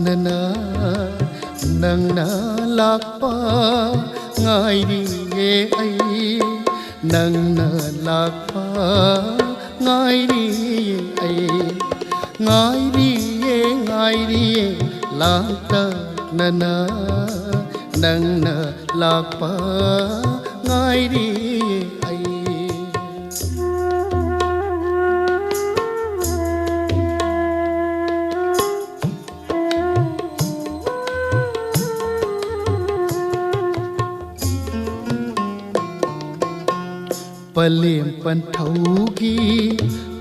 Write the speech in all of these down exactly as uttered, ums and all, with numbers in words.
ꯅꯅ ꯅꯪꯅ ꯂꯥꯛꯄ ꯉꯥꯏꯔꯤꯌꯦ ꯑꯩ, ꯅꯪꯅ ꯂꯥꯛꯄ ꯉꯥꯏꯔꯤꯌꯦ ꯑꯩ, ꯉꯥꯏꯔꯤꯌꯦ, ꯉꯥꯏꯔꯤꯌꯦ ꯂꯥꯡꯇꯛꯅꯅ, ꯅꯪꯅ ꯂꯥꯛꯄ ꯉꯥꯏꯔꯤꯌꯦ ꯑꯩ꯫ ꯄꯂꯦꯝ ꯄꯟꯊꯧꯒꯤ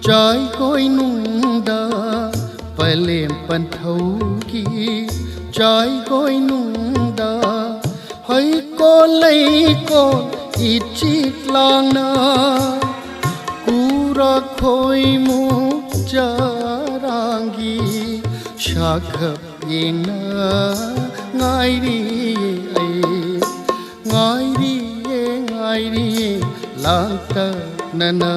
ꯆꯥꯏꯀꯣꯏꯅꯨꯡꯗ, ꯄꯂꯦꯝ ꯄꯟꯊꯧꯒꯤ ꯆꯥꯏꯀꯣꯏꯅꯨꯡꯗ, ꯍꯩꯀꯣꯜ ꯂꯩꯀꯣꯜ ꯏꯆꯤꯛ ꯂꯥꯡꯅ, ꯀꯨꯔꯥꯛ ꯈꯣꯏꯃꯨ ꯆꯔꯥꯡꯒꯤ ꯁꯥꯈꯞ ꯌꯦꯡꯅ ꯉꯥꯏꯔꯤ ꯑꯩ, ꯉꯥꯏꯔꯤꯌꯦ, ꯉꯥꯏꯔꯤꯌꯦ ꯂꯥꯡꯇꯛꯅꯅ,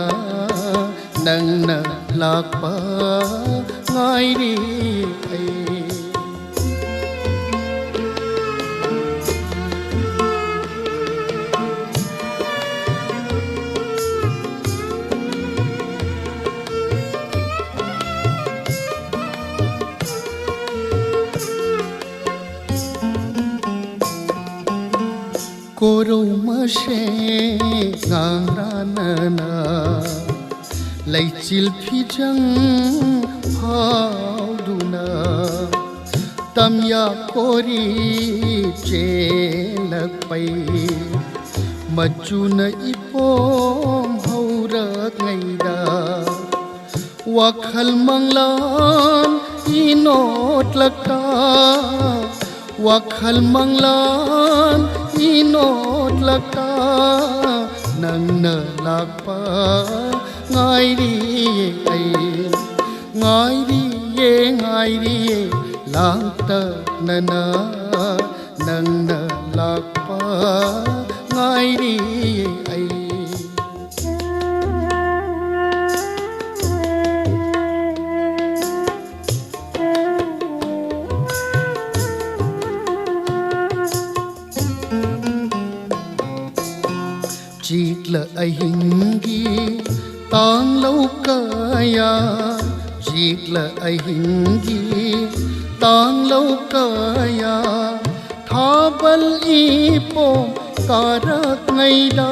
ꯅꯪꯅ ꯂꯥꯛꯄ ꯉꯥꯏꯔꯤ ꯑꯩ꯫ ꯀꯣꯔꯧ ꯃꯁꯦ ꯉꯥꯡꯔꯥꯅꯅ ꯂꯩꯆꯤꯜ ꯐꯤꯖꯪ ꯐꯥꯎꯗꯨꯅ ꯇꯝꯌꯥ ꯀꯣꯔꯤ ꯆꯦꯜꯂꯛꯄꯩ ꯃꯆꯨꯅ ꯏꯄꯣꯝ ꯍꯧꯔꯛꯉꯩꯗ ꯋꯥꯈꯜ ꯃꯪꯂꯥꯟ ꯏꯅꯣꯠꯂꯛꯇ, ꯋꯥꯈꯜ ꯃꯪꯂꯥꯟ ꯏꯅꯣꯠꯂꯛꯇ ꯅꯪꯅ ꯂꯥꯛꯄ ꯉꯥꯏꯔꯤꯌꯦ ꯑꯩ, ꯉꯥꯏꯔꯤꯌꯦ, ꯉꯥꯏꯔꯤꯌꯦ ꯂꯥꯡꯇꯛꯅꯅ ꯅꯪꯅ ꯂꯥꯛꯄ ꯉꯥꯏꯔꯤꯌꯦ ꯑꯩ꯫ ꯑꯍꯤꯡꯒꯤ ꯇꯥꯡꯂꯧ ꯀꯌꯥ, ꯖꯤꯛꯂ ꯑꯍꯤꯡꯒꯤ ꯇꯥꯡꯂꯧ ꯀꯌꯥ, ꯊꯥꯕꯜ ꯏꯄꯣꯝ ꯀꯥꯔꯛꯉꯩꯗ,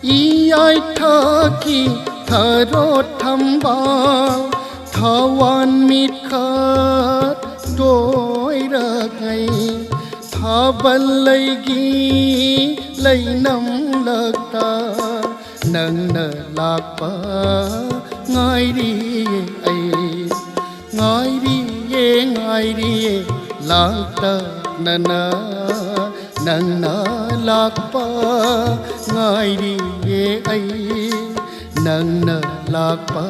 ꯏꯌꯥꯏꯊꯛꯀꯤ ꯊꯔꯣ ꯊꯝꯕꯥꯜ, ꯊꯋꯥꯟ ꯃꯤꯠꯈꯠ ꯇꯣꯏꯔꯛꯉꯩ, ꯊꯥꯕꯜ ꯂꯩꯒꯤ ꯂꯩꯅꯝꯂꯛꯇ, ꯅꯪꯅ ꯂꯥꯛꯄ ꯉꯥꯏꯔꯤꯌꯦ ꯑꯩ, ꯉꯥꯏꯔꯤꯌꯦ, ꯉꯥꯏꯔꯤꯌꯦ ꯂꯥꯡꯇꯛꯅꯅ, ꯅꯪꯅ ꯂꯥꯛꯄ ꯉꯥꯏꯔꯤꯌꯦ ꯑꯩ, ꯅꯪꯅ ꯂꯥꯛꯄ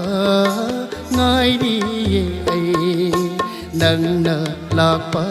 ꯉꯥꯏꯔꯤꯌꯦ ꯑꯩ, ꯅꯪꯅ ꯂꯥꯛꯄ